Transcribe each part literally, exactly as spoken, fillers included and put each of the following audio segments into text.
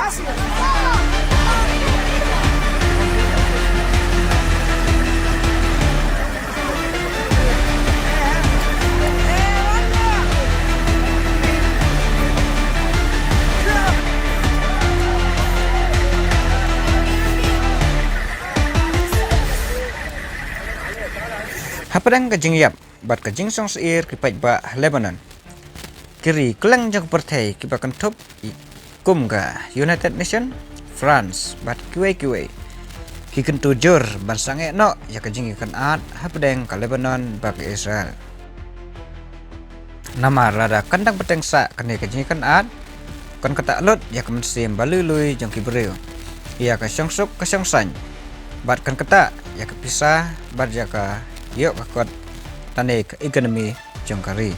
Hapdeng ka jingïap bad ka jingsngewsih ki paidbah Lebanon, ki ri kylleng jong ka pyrthei kiba kynthup kum ka United Nation, France bad kiwei kiwei, ki kyntu jur ban sangeh noh ïa ka jingïakynad hapdeng ka Lebanon bad ka Israel. Namar lada kan dang bteng sah kane ka jingïakynad, kan ktah lut ïa ka mynsiem ba lui lui jong ki briew, ïa ka shongsuk ka shongsaiñ, bad kan ktah ïa ka pisa bad ïa ka ïoh ka kot lane ka economy jong ka ri.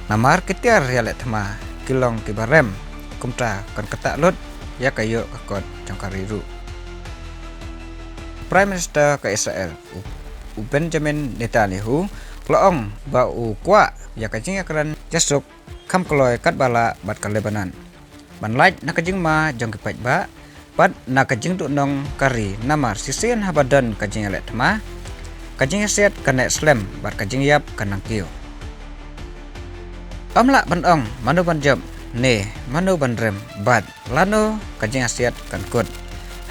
Namar ki tiar ïaleh thma ki long kiba rem, kumta kan ktah lut ïa ka ïoh ka kot jong ka ri ruh. Prime Minister ka Israel, u, u Benjamin Netanyahu, u la ong ba u kwah ïa ka jingïakren ïasuk kham kloi katba lah bad ka Lebanon, ban lait na ka jingma jong ki paidbah bad na ka jingduhnong ka ri, namar shisien haba don ka jingïaleh thma, ka jingïasiat ka neh slem bad ka jingïap ka nang kiew. Ym lah ban ong mano ban jop ne mano ban rem bad lano ka jingïasiat kan kut.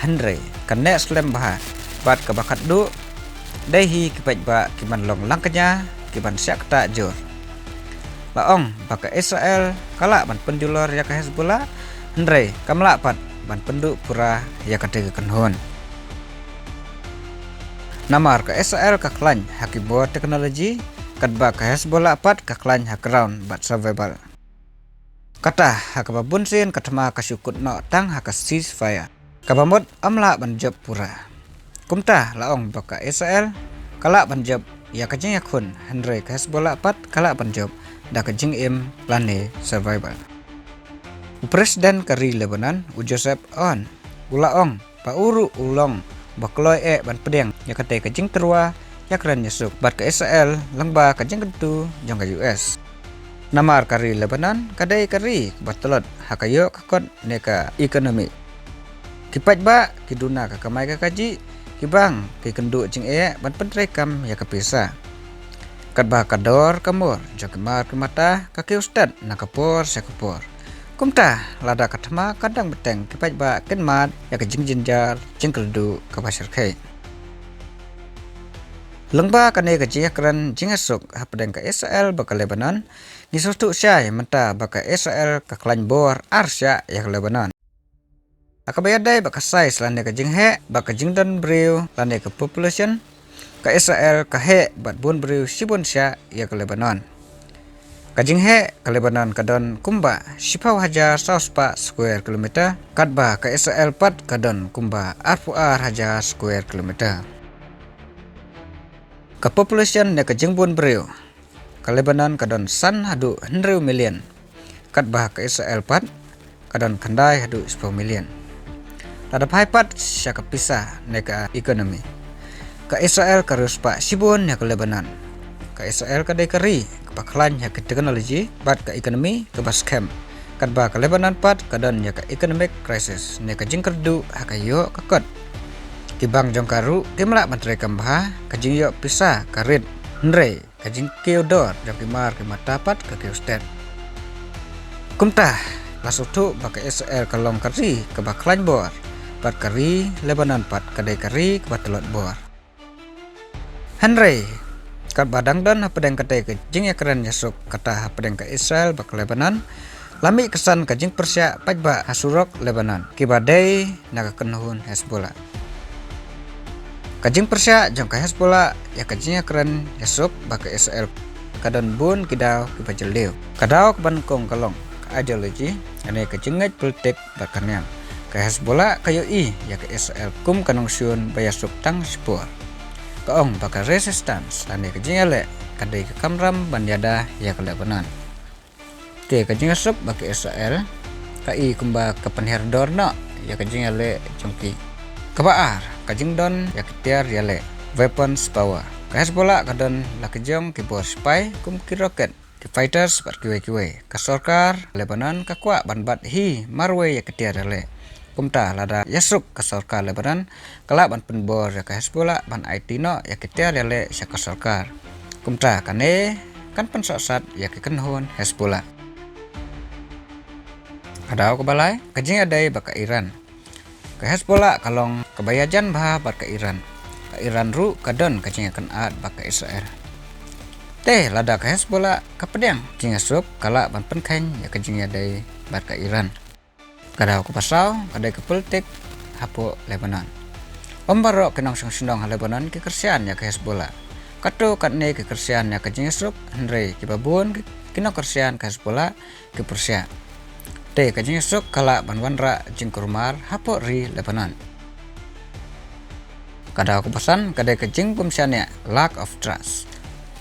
Hynrei ka neh slem bha bad kaba khatduh, dei hi ki paidbah ki ban long langkñia, ki ban shah ktah jur. La ong ba ka Israel ka lah ban pynjulor ïa ka Hezbollah, hynrei kam lah pat ban pynduh pura ïa kata ka kynhun. Namar ka Israel ka khlaiñ ha ki bor technology, katba ka Hezbollah pat ka khlaiñ ha ground bad survival. Kata ha kaba bun sien ka thma ka shu kut noh tang ha ka ceasefire, kaba mut ym lah ban jop pura. Kumta la ong ba ka Israel ka lah ban jop ïa ka jingïakhun, hynrei ka Hezbollah pat ka lah ban jop da ka jingim lane survival. U President ka ri Lebanon, u Joseph Aoun, u la ong ba u ruh u long ba kloi eh ban pdiang ïa katei ka jingtyrwa ïakren ïasuk bad ka Israel lyngba ka jingkyntu jong ka U S. Namar ka ri Lebanon ka dei ka ri kaba tlot ha ka ïoh ka kot ne ka economy. Ki paidbah ki duna ka kamai ka kajih, ki bank ki kynduh jingeh ban pyntreikam ïa ka pisa. Katba ka dor ka mor jong ki mar ki mata ka kiew stet na ka por sha ka por. Kumta lada ka thma ka dang bteng, ki paidbah kin mad ïa ka jingjynjar jingkyrduh kaba shyrkhei. Lyngba kane ka jingïakren jingïasuk hapdeng ka Israel bad ka Lebanon, ngi sngewthuh shai mynta ba ka Israel ka khlaiñ bor ar shah ïa ka Lebanon. Ha kaba ïadei bad ka size lane ka jingheh bad ka jingdon briew lane ka population, ka Israel ka heh bad bun briew shibun shah ïa ka Lebanon. Ka jingheh, ka Lebanon ka don kumba shiphew hajar saw spah square kilometer, katba ka Israel pat ka don kumba arphew ar hajar square kilometer. Ka population ne ka jingbun briew, ka Lebanon ka don san haduh hynriew million, katba ka Israel pat ka don khyndai haduh shiphew million. Lada phai pat sha ka pisa ne ka economy, ka Israel ka riewspah shibun ïa ka Lebanon. Ka Israel ka dei ka ri kaba khlaiñ ha ka technology bad ka economy kaba skhem, katba ka Lebanon pat ka don ïa ka economic crisis ne ka jingkyrduh ha ka ïoh ka kot. Ki bank jong ka ruh kim lah ban treikam bha, ka jingïoh pisa ka rit, hynrei ka jingkiew dor jong ki mar ki mata pat ka kiew stet. Kumta la sngewthuh ba ka Israel ka long ka ri kaba khlaiñ bor, bad ka ri Lebanon pat ka dei ka ri kaba tlot bor. Hynrei katba dang don hapdeng katei ka jingïakren ïasuk kata hapdeng ka Israel bad ka Lebanon, la mih ka san ka jingpyrshah paidbah ha surok Lebanon, kiba dei na ka kynhun Hezbollah. Ka jingpyrshah jong ka Hezbollah ïa ka jingïakren ïasuk bad ka Israel ka don bun ki daw kiba jylliew. Ka daw kaba nyngkong ka long ka ideology, lane ka jingngeit politik bad ka niam. Ka Hezbollah ka ïohi ïa ka Israel kum ka nongshun ba ïasuk tang shipor. Ka ong ba ka resistance lane ka jingïaleh ka dei ka kamram ban ïada ïa ka Lebanon. Te ka jingïasuk bad ka Israel ka i kumba ka pynhiar dor noh ïa ka jingïaleh jong ki. Kaba ar, ka jingdon ïa ki tiar ïaleh, weapons power. Ka Hezbollah ka don la ki jong ki bor sipai kum ki rocket, fighters bad kiwei kiwei. Ka sorkar Lebanon ka kwah ban bat hi marwei ïa ki tiar ïaleh. Kumta lada ïasuk, ka sorkar Lebanon ka lah ban pynbor ïa ka Hezbollah ban aiti noh ïa ki tiar ïaleh sha ka sorkar. Kumta kane kan pynshah sat ïa ki kynhun Hezbollah. Ka daw kaba lai, ka jingïadei bad ka Iran. Ka Hezbollah ka long kaba ïajan bha bad ka Iran. Ka Iran ruh ka don ka jingïakynad bad ka Israel. Te lada ka Hezbollah ka pdiang jingïasuk, ka lah ban pynkheiñ ïa ka jingïadei bad ka Iran. Ka daw kaba saw, ka dei ka politik hapoh Lebanon. Ym baroh ki nongshong shnong ha Lebanon ki kyrshan ïa ka Hezbollah. Katto katne ki kyrshan ïa ka jingïasuk, hynrei kiba bun ki, ki nongkyrshan ka Hezbollah ki pyrshah. Te ka jingïasuk ka lah ban wanrah jingkulmar hapoh ri Lebanon. Ka daw kaba san, ka dei ka jingbym shaniah, lack of trust.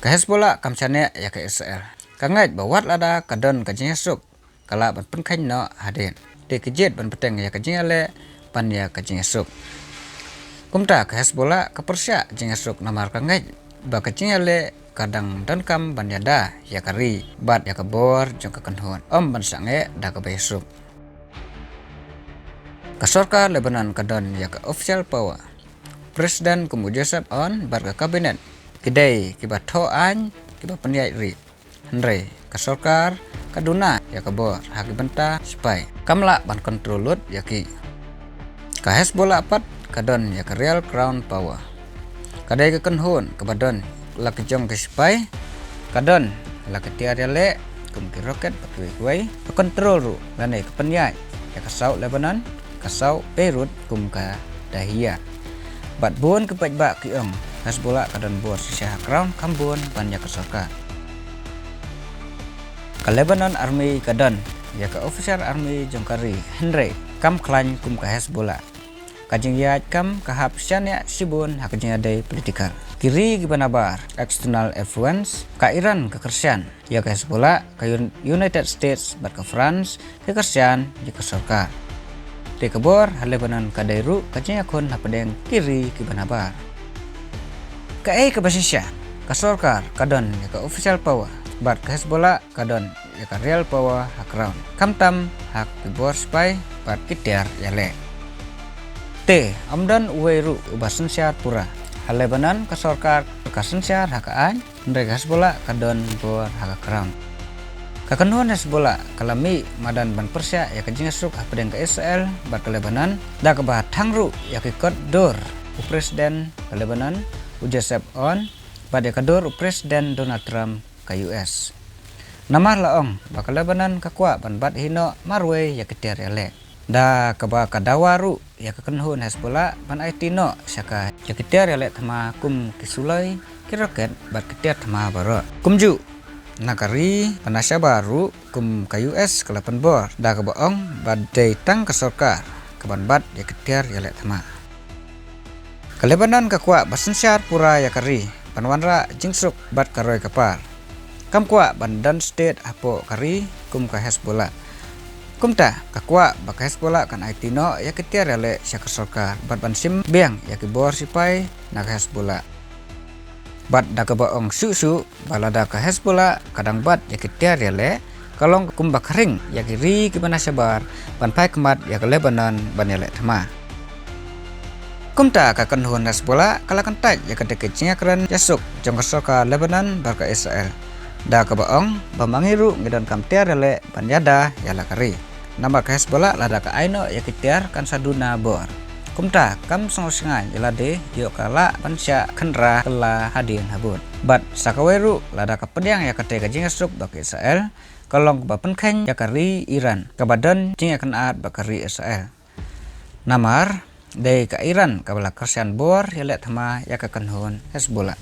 Ka Hezbollah kam shaniah ïa ka Israel. Ka ngeit ba wat lada ka don ka jingïasuk, ka lah ban pynkheiñ noh hadien. Te ka jied ban bteng ïa ka jingïaleh ban ïa ka jingïasuk. Kumta ka Hezbollah ka pyrshah jingïasuk namar ka ngeit ba ka jingïaleh ka dang donkam ban ïada ïa ka ri bad ïa ka bor jong ka kynhun, ym ban shah ngeh da kaba ïasuk. Ka sorkar Lebanon ka don ïa ka official power. President kum u Joseph Aoun bad ka cabinet ki dei kiba thoh aiñ, kiba pynïaid ri. Hynrei ka sorkar ka duna ïa ka bor ha ki bynta sipai, kam lah ban kontrol lut ïa ki. Ka Hezbollah pat ka don ïa ka real ground power. Ka dei ka kynhun kaba don la ki jong ki sipai, ka don la ki tiar ïaleh kum ki rocket bad kiwei kiwei, ka kontrol ruh lane ka pynïaid ïa ka South Lebanon, ka South Beirut kum ka Dahiyah. Bad bun ki paidbah ki ong Hezbollah ka don bor shisha ha ground, kham bun ban ïa ka sorkar. Ka Lebanon Army ka don ïa ka officer army jong ka ri, hynrei kam khlaiñ kum ka Hezbollah. Ka jingïaid kam ka hap shaniah shibun ha ka jingïadei political. Ki ri kiba nabar, external influence, ka Iran ka kyrshan ïa ka Hezbollah, ka Un-, United States bad ka France ki kyrshan ïa ka sorkar. Te ka bor ha Lebanon ka dei ruh ka jingïakhun hapdeng ki ri kiba nabar. Kaei kaba shisha, ka sorkar ka don ïa ka official power bad ka Hezbollah ka don ïa ka real power ha ground, khamtam ha ki bor sipai bad ki tiar ïaleh. Te ym don uwei ruh uba synshar pura. Ha Lebanon ka sorkar ka synshar ha ka aiñ, hynrei ka Hezbollah ka don bor ha ka ground. Ka kynhun Hezbollah ka la mih madan ban pyrshah ïa ka jingïasuk hapdeng ka Israel bad ka Lebanon, da kaba thang ruh ïa ki kot dur u President ka Lebanon u Joseph Aoun bad ïa ka dur u President Donald Trump ka U S. Namar la ong ba ka Lebanon ka kwah ban bat hi noh marwei ïa ki tiar ïaleh. Da kaba ka dawa ruh ïa ka kynhun Hezbollah ban aiti noh sha ka ïa ki tiar ïaleh thma kum ki suloi, ki rocket bad ki tiar thma baroh. Kumjuh na ka ri ba na shabar ruh kum ka U S ka la pynbor da kaba ong ba dei tang ka sorkar ka ban bat ïa ki tiar ïaleh thma. Ka Lebanon ka kwah ba synshar pura ïa ka ri ban wanrah jingsuk bad ka roi ka par. Kam kwah ban don state hapoh ka ri kum ka Hezbollah. Kumta ka kwah ba ka Hezbollah kan aiti noh ïa ki tiar ïaleh sha ka sorkar bad ban shim biang ïa ki bor sipai na ka Hezbollah. Bad da kaba ong shuh shuh ba lada ka Hezbollah ka dang bat ïa ki tiar ïaleh, ka long kumba khring ïa ki ri kiba na shabar ban phai khmat ïa ka Lebanon ban ïaleh thma. Kumta ka kynhun Hezbollah ka la kyntait ïa kata ka jingïakren ïasuk jong ka sorkar Lebanon bad ka Israel, da kaba ong ba ma ngi ruh ngi donkam tiar ïaleh ban ïada ïa la ka ri. Namar ka Hezbollah lada ka ai noh ïa ki tiar kan sa duna bor. Kumta kam sngewsynei ïa lade ïoh ka lah ban shah khynra kylla hadien habud. Bad sa kawei ruh lada ka pdiang ïa kata ka jingïasuk bad ka Israel, ka long kaba pynkheiñ ïa ka ri Iran kaba don jingïakynad bad ka ri Israel. Namar dei ka Iran kaba la kyrshan bor ïaleh thma ïa ka kynhun Hezbollah.